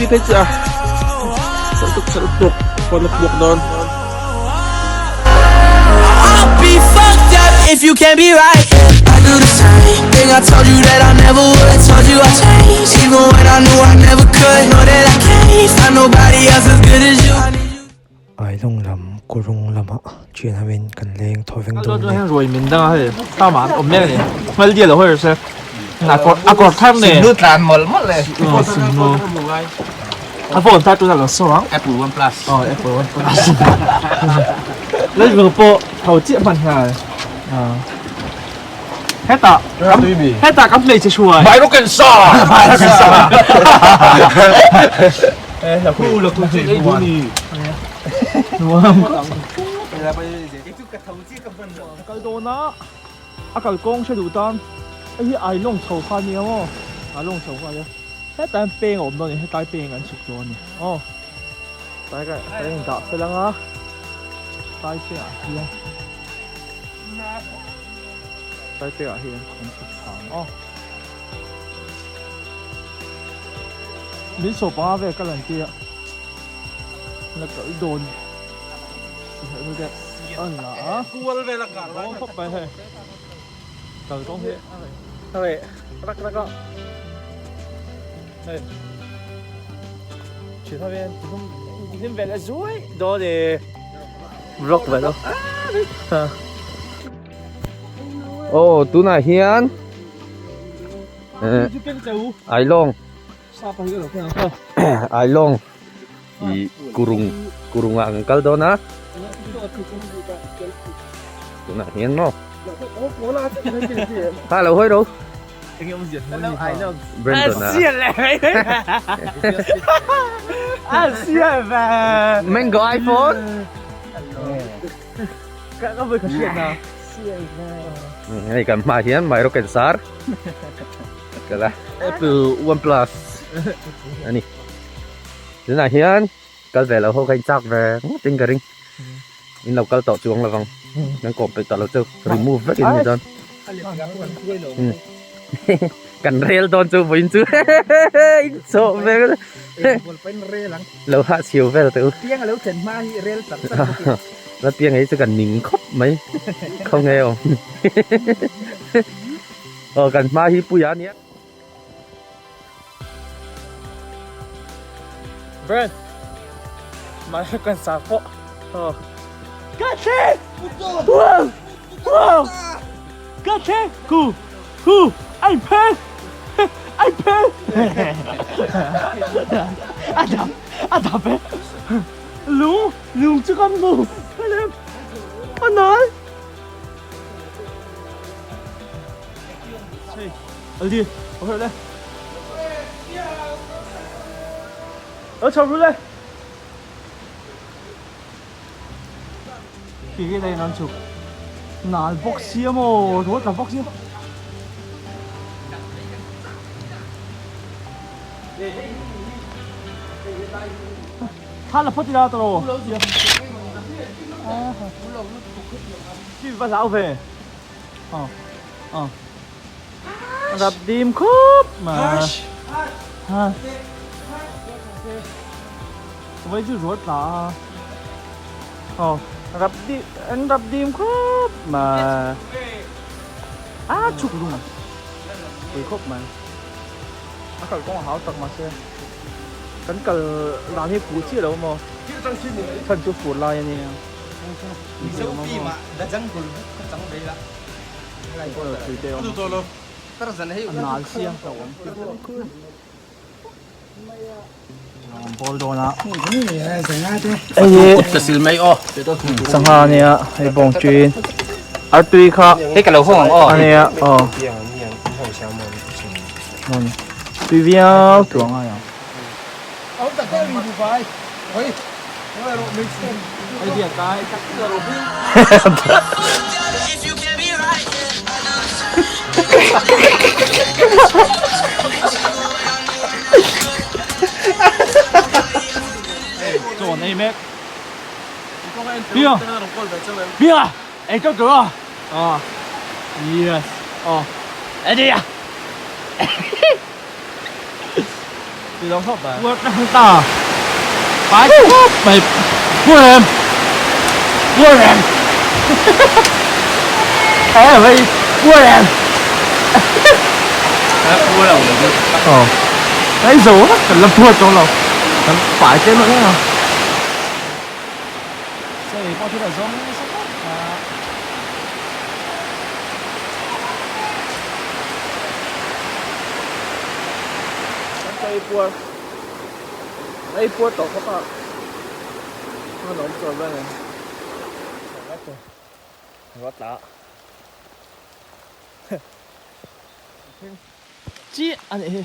hi phei chu a chal tuk chal tuk phone a puak dawn. Ailawng lam kurung lamah thian ho in kan leng thaw veng dawn a ni. Ruai min dang a hei tama an awm mek a ni hmel dial lo hawi se a kawr thar nen Simnu tlan mawlh mawlh e simnu a phone thar tuna lo saw ang Apple one plus oh Apple one plus Lalvung pawh tho chiah hman nghal hetah hetah kan hmeichhe hruai Mai rawk en sa Mai rawk en sa Khu la khu chu ei duh ni Nuam Kal dawn a a kal kawng hre duh tan hei hi Ailawng chho kha ania maw Ailawng chho kha ania hetah hian peng a awm dawn a ni hetlai peng an chhuk dawn a ni aw tlai ka kan in dah fel ang a tlai pengah hian tlai pengah hian an chhuk thla ang aw. Min sawh panga vel ka lan tir a la kal dawn a la a kual vel a kar lai khawp mai hei kal kawng hi hei rak rak a hei thin ho hian tihum tihlim vel a zuai dawn e vlog vel a aw tunah hian Ailawng Ailawng ih kurung kurung ah kan kal dawn a tunah hian maw ha lo hawi ro Brandon a Mango iPhone Hei kan hmaah hian Myroken sar kala Apple One Plus a ni tunah hian kal ve lo ho kha in chak ve ngawt in ka ring in lo kal tawh chuang lovang kan kawm peih tawh lo chu remove vek in ni dawn kan rel dawn chu vawiin chu in chawh ve Lo hah chhiu vel teh u. Piang a lo thlen hma hi rel char char bawk in. La piang ei chu kan ning khawp mai. Khaw nge awm. Aw kan hma hi puia ania. Brand. Mai kan sa pawh. Aw. Ka thle! Wow! Wow! Ka thle! Ku! Ku! Ai phe! Ai phe! A dap! A dap e! Lung! Lung chu kan hmu! Helem! A nal! Hei! Aldi! Awm hlauh le! Lo chho ru le! Ti hi dai nan chuk nal bawk sia maw ruat la bawk sia. Thla la phawt ila tawh rawh. Chi va hlau ve. Ờ ờ. Rap dim khawp mà. Ha. Vai chu ruat la a. Aw rap dim an rap dim khawp mai. A chhuk lung a pui khawp mai. A kal kawng a hau tak mahse kan kal dan hi phu chiah lo maw chhan chu fur lai a nia. A nal sia hlauhawm. Ball dawn a sangha ania hei bawng ṭin artui kha hei ka lo hawng ang aw ania aw tui viau tur a ngai ang Chaw an ei mek. Bia! Bia! Ei tawh tur a! Ah. Yes. Aw. Ei a! Tui lo khawp mai. Puar tlang ta. Pai khawp mai. Puar em. Puar em. Ê vậy puar em. Puar lo. Ờ. Đấy dấu á, cần làm puar trong lòng. Phải trên nữa nha. Sei pawh thil a zawng nasa khawp a. Kan chaw ei puar ei puar tawh khawp a hman awm chawl vel em ruah tla chiah a nih hi.